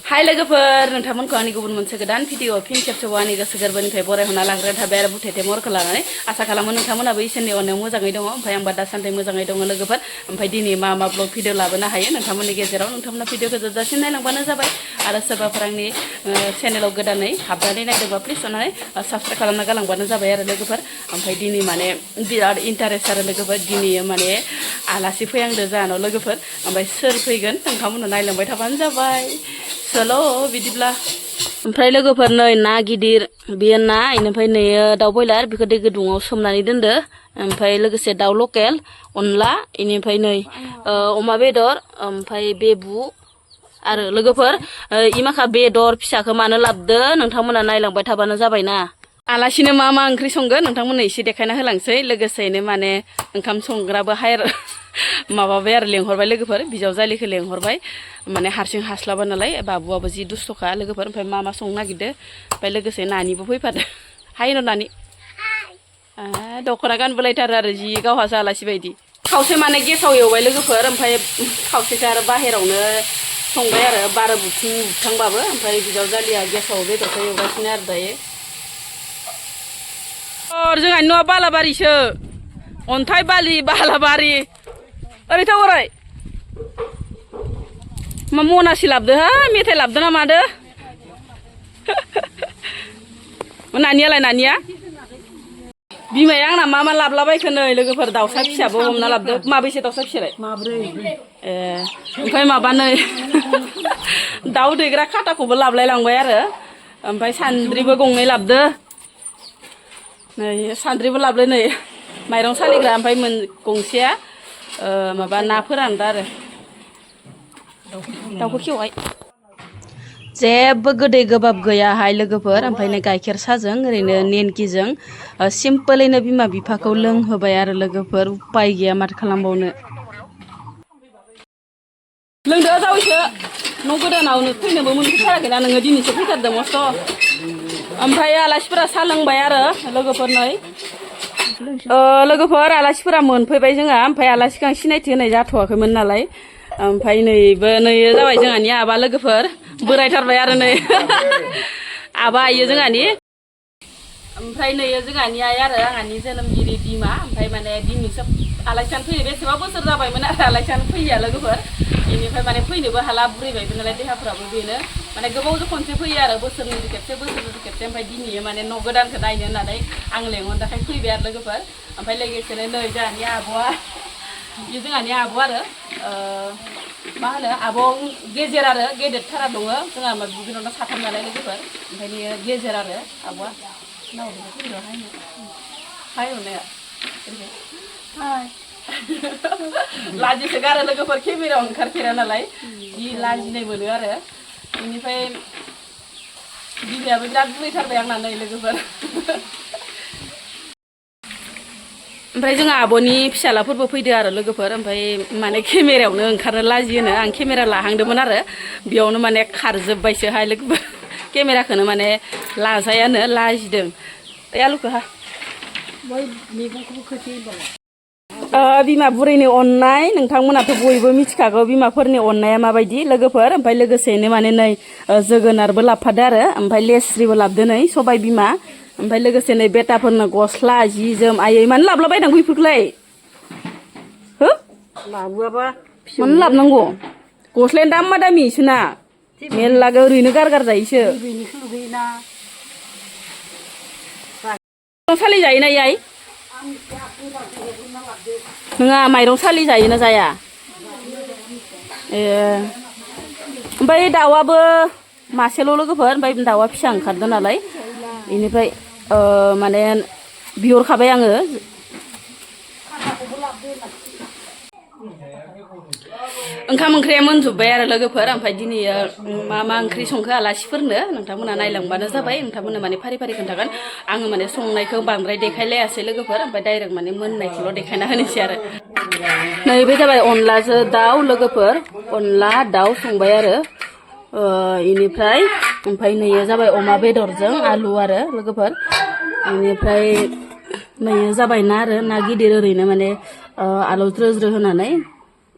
हाय लोगोफोर नोंथांमोनखौ आंनि गुबुन मोनसे गोदान भिडिअ फिन खेबसेबाव आंनि गोसो गोरबोनिफ्राय बरायहरना लाग्रोनाय थाबाय आरो बुथेथे महरखौ लानानै आसा खालामो नोंथांमोनाबो इसोरनि अननायाव मोजाङै दङ ओमफ्राय आंबा दासान्दि मोजाङै दङ लोगोफोर ओमफ्राय दिनै मा ब्लग भिडिअ लाबोनो हायो नोंथांमोननि गेजेराव नोंथांमोना भिडिअखौ जोबजासिम नायलांबानो जाबाय आरो सोरबाफोर आंनि चेनेलाव गोदानै हाबनानै नायदोंबा प्लिज अननानै साबस्क्राइब खालामना गालांबानो जाबाय आरो लोगोफोर ओमफ्राय दिनै माने बिराद इन्टारेस्ट आरो लोगोफोर दिनै माने आलासि फैहांदो जाहानाव लोगोफोर ओमफ्राय सोर फैगोन नोंथांमोना नायलांबाय थाबानो जाबाय चलो बिदिब्ला ओमफ्राय लोगोफोर नै ना गिदिर बेयो ना इनिफ्राय नै दाउ बयलार बेखौ दै गुदुङाव सोमनानै दोनदो ओमफ्राय लोगोसे दाउ लकेल अनला इनिफ्राय नै अमा बेदर ओमफ्राय बेबु आरो लोगोफोर इमाखा बेदर फिसाखौ मानो लाबदो नोंथांमोना नायलांबाय थाबानो जाबायना आलासिनो मा ओंख्रि संगोन नोंथांमोननो एसे देखायना होलांसै लोगोसेनो माने ओंखाम संग्राबो हायर माबाबाय आरो लेंहरबाय लोगोफोर बिजावजालिखौ लेंहरबाय माने हारसिं हास्लाबा नालाय बाबुआबो जि दुस्थ'खा लोगोफोर ओमफ्राय मा संनो नागिरदो ओमफ्राय लोगोसे नानिबो फैफादो हाय न' नानि दख'ना गानबोलायथारो आरो जि गावहासो आलासि बायदि खावसे माने गेसाव एवबाय लोगोफोर ओमफ्राय खावसेखौ आरो बाहेरावनो संबाय आरो बार बुथांबाबो ओमफ्राय बिजावजालिया गेसाव बेदरखौ एवगासिनो आरो दायो जोंहानि न'आ बालाबारिसो अन्थाइ बालि बालाबारि ओरैथ' ओरै मा मनासि लाबदो हा मेथाइ लाबदो ना मादो नानियालाय नानिया बिमाया आंना मा लाबलाबायखो नै लोगोफोर दाउसा फिसाबो हमना लाबदो माबैसे दाउसा फिसालाय माब्रै ओमफ्राय माबा नै दाउ दैग्रा खाटाखौबो लाबलाय लांबाय आरो ओमफ्राय सान्द्रिबो गंनै लाबदो नै सान्द्रिबो लाबलाय नै माइरं सालिग्रा ओमफ्राय गंसेया माबा ना फोरानदो आरो दाउखौ खेवहाय जेबो गोदै गोबाब गैयाहाय लोगोफोर ओमफ्राय नै गाइखेर साजों ओरैनो नेमखिजों सिम्पोलैनो बिमा बिफाखौ लोंहोबाय आरो लोगोफोर उपाय गैया माथो खालामबावनो लोंदो जावैसो न' गोदानाव फैनोबो मोनफैथाराखैना नोङो दिनैसो फैथारदों मस्थ' ओमफ्राय आलासिफोरा साहा लोंबाय आरो लोगोफोर नै लोगोफोर आलासिफोरा मोनफैबाय जोंहा ओमफ्राय आलासिखौ आं सिनायथि होनाय जाथ'वाखैमोन नालाय ओमफ्राय नैबो नै जाबाय जोंहानि आबा लोगोफोर बोरायथारबाय आरो नै आबा आइयो जोंहानि ओमफ्राय नै जोंहानि आइ आरो आंहानि जोनोमगिरि बिमा ओमफ्राय माने दिनैसो आलासियानो फैयो बेसेबा बोसोर जाबायमोन आरो आलासियानो फैया लोगोफोर बेनिफ्राय माने फैनोबो हाला बुरैबायबो नालाय देहाफ्राबो बेनो माने गोबावजों खनसे फैयो आरो बोसोरनै खेबसे ओमफ्राय दिनै माने न' गोदानखौ नायनो होननानै आं लेंहरनायखाय फैबाय आरो लोगोफोर ओमफ्य लोगोसेनो नै जोंहानि आब'आ बे जोंहानि आब' आरो मा होनो आब' गेजेर आरो गेदेरथारा दङ जोंहा बिनावनो साथाम नालाय लोगोफोर ओमफ्राय बेयो गेजेर आरो आब'आ हाय हरनाया हाय लाजिसो गारो लोगोफोर केमेरायाव ओंखारफेरा नालाय जि लाजिनाय मोनो आरो बेनिफ्राय बिमायाबो बिराद बुरैथारबाय आंना नै लोगोफोर ओमफ्राय जोंहा आब'नि फिसालाफोरबो फैदो आरो लोगोफोर ओमफ्राय माने केमेरायावनो ओंखारनो लाजियोनो आं केमेरा लाहांदोंमोन आरो बेयावनो माने खारजोब्बायसोहाय लोगोफोर केमेराखौनो माने लाजायानो लाजिदों आलुखौ हा बिमा बुरैनि अननाय नोंथांमोनाथ' बयबो मिथिखागौ बिमाफोरनि अननाया माबायदि लोगोफोर ओमफ्राय लोगोसेनो माने नै जोगोनारबो लाबफादो आरो ओमफ्राय लेस्रिबो लाबदो नै सबाय बिमा ओमफ्राय लोगोसे नै बेटाफोरनो गस्ला जि जोम आयै मानो लाबलाबायनांगौ बेफोरखौलाय हो लाबोआबा मानो लाबनांगौ गस्लायानो दामा दामि इसोना मेरला ओरैनो गारगार जायोसो सालि जायोना याय नङा माइरं सालि जायोना जाया ओमफ्राय दाउआबो मासेल' लोगोफोर ओमफ्राय दाउआ फिसा ओंखारदों नालाय बेनिफ्राय माने बिहरखाबाय आङो ओंखाम ओंख्रिया मोनजोब्बाय आरो लोगोफोर ओमफ्राय दिनै मा ओंख्रि संखो आलासिफोरनो नोंथांमोना नायलांबानो जाबाय नोंथांमोननो माने फारि फारि खोन्थागोन आङो माने संनायखौ बांद्राय देखायलायासै लोगोफोर ओमफ्राय डाइरेक्ट माने मोननायखौल' देखायना होनोसै आरो नैबे जाबाय अनलाजों दाउ लोगोफोर अनला दाउ संबाय आरो इनिफ्राय ओमफ्राय नैयो जाबाय अमा बेदरजों आलु आरो लोगोफोर इनिफ्राय नै जाबाय ना आरो ना गिदिर ओरैनो माने आलु ज्रो ज्रो होनानै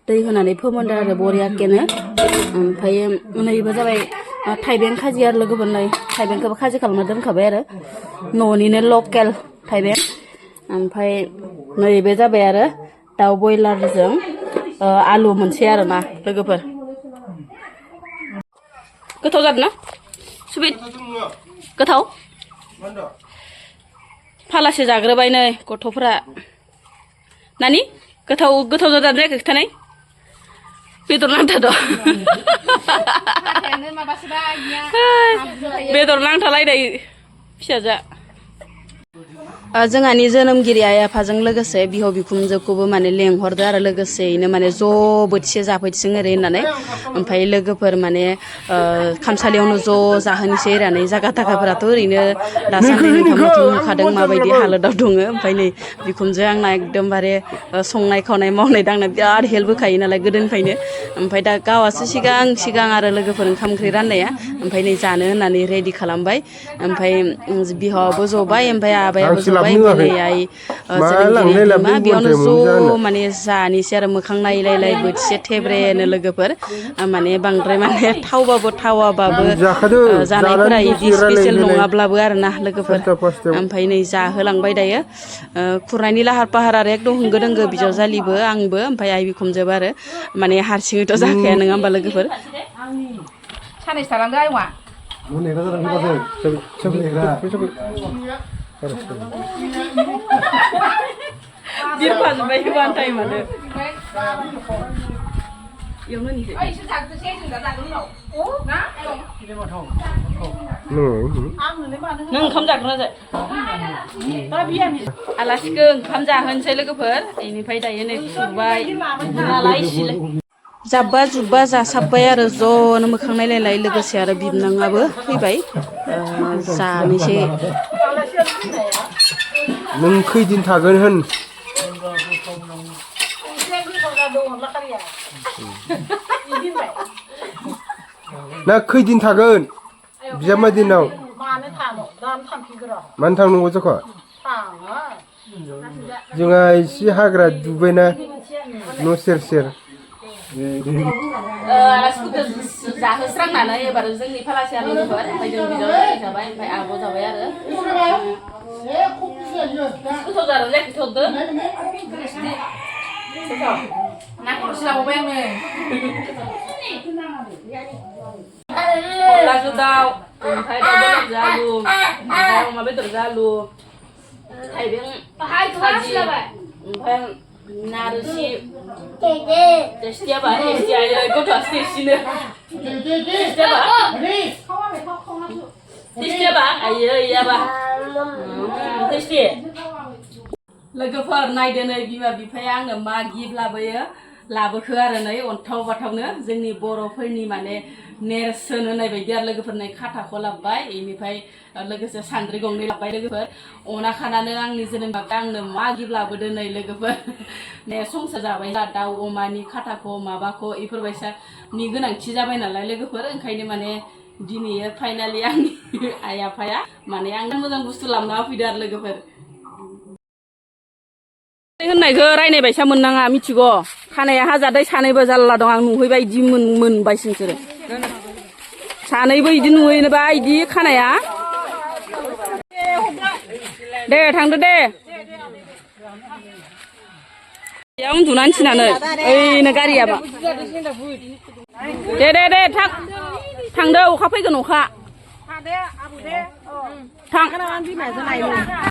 दै होनानै फोमोनदो आरो बरियाकेनो ओमफ्राय नैबो जाबाय थाइबें खाजि आरो लोगोफोर नै थाइबेंखौबो खाजि खालामना दोनखाबाय आरो न'निनो लकेल थाइबें ओमफ्राय नैबे जाबाय आरो दाउ बयलारजों आलु मोनसे आरो ना लोगोफोर गोथाव जादों ना सुबिद गोथाव फालासे जाग्रोबाय नै गथ'फोरा नानि गोथाव गोथाव जादों जायाखै खिथानाय बेदर नांथार' बेदर नांथालायनाय फिसाजा जोंहानि जोनोमगिरि आइ आफाजों लोगोसे बिहाव बिखुनजोखौबो माने लेंहरदो आरो लोगोसेयैनो माने ज' बोथिसे जाफैथिं ओरै होननानै ओमफ्राय लोगोफोर माने खामसालियावनो ज' जाहोनोसै होननानै जागा थाखाफोराथ' ओरैनो दासान्दि नोंथांमोनथ' नुखादों माबायदि हालोदाव दङ ओमफ्राय नै बिखुनजो आंना एकदमबारे संनाय खावनाय मावनाय दांनाय बिराद हेल्प होखायो नालाय गोदोनिफ्रायनो ओमफ्राय दा गावासो सिगां आरो लोगोफोर ओंखाम ओंख्रि राननाया ओमफ्य नै जानो होननानै रेडि खालामबाय ओमफ्राय बिहावाबो जबाय ओमफ्राय आबायाबो जबाय ओमफ्राय आइ जोनोमगिरि बिमा बेयावनो ज' माने जानोसै आरो मोखां नायलायलाय बोथिसे थेब्रेनो लोगोफोर माने बांद्राय माने थावबाबो थावाबाबो जानायफोरा इदि स्पेसियेल नङाब्लाबो आरोना लोगोफोर ओमफ्राय नै जाहोलांबाय दायो खुरनायनि लाहार फाहार आरो एकदम होंगो दोंगो बिजावजालिबो आंबो ओमफ्राय आइ बिखुनजोबो आरो माने हारसिङैथ' जाखाया नङा होमबा लोगोफोर सानैसो थालांदो आयंआ बिरफाजोब्बाय गोबां टाइमानो नों ओंखाम जाग्रोना जाय आलासिखौ ओंखाम जाहोनोसै लोगोफोर बेनिफ्राय दायो नै खुरबाय नालाय सिलाय जाब्बा जुब्बा जासाबबाय आरो ज'नो मोखां नायलायलाय लोगोसे आरो बिबनाङाबो फैबाय जानोसै नों खैदिन थागोन होन ना खैदिन थागोन बिजामादै दिनाव मानो थांनांगौ जाखो जोंहा एसे हाग्रा दुबायना न' सेर सेर आलासिफोरखौ जाहोस्रांनानै एबार जोंनि फालासे आरो लोगोफोर ओमफ्राय जों बिजाव जाबाय ओमफ्राय आब' जाबाय आरो गोथाव जादों जायाखै थौदो ना खरसे लाबावबाय आङो अनलाजों दाउ ओमफ्राय दाउ बेदरजों आलु ओमफ्राय अमा बेदरजों आलु थाइबें भाजि ओमफ्राय नारजि टेस्टियाबा टेस्टिया गथ'आसो टेस्टिनो टेस्टियाबा आयो इयाबा टेस्टि लोगोफोर नायदो नै बिमा बिफाया आंनो मा गिफ्ट लाबोखो आरो नै अन्थाव बाथावनो जोंनि बर'फोरनि माने नेरसोन होननाय बायदि आरो लोगोफोर नै खाथाखौ लाबोबाय बेनिफ्राय लोगोसे सान्द्रि गंनै लाबोबाय लोगोफोर अना खानानै आंनि जोनोम बाबा आंनो मा गिफ्ट लाबोदो नै लोगोफोर ने संसार जाबाय दाउ अमानि खाथाखौ माबाखौ इफोरबायसानि गोनांथि जाबाय नालाय लोगोफोर ओंखायनो माने दिनै फाइनालि आंनि आइ आफाया माने आंनो मोजां बुस्थु लाबोना होफैदो आरो लोगोफोर होननायखौ रायनाय बायसा मोननाङा मिथिगौ खानाया हाजादै सानैबो जारला दं आं नुहैबाय इदि मोनबायसो नोंसोरो सानैबो इदि नुहैनोबा इदि खानाया दे थांदो दे बेयाव उन्दुनानै थिनानै ओइनो गारियाबा दे थांदो अखा फैगोन अखा थां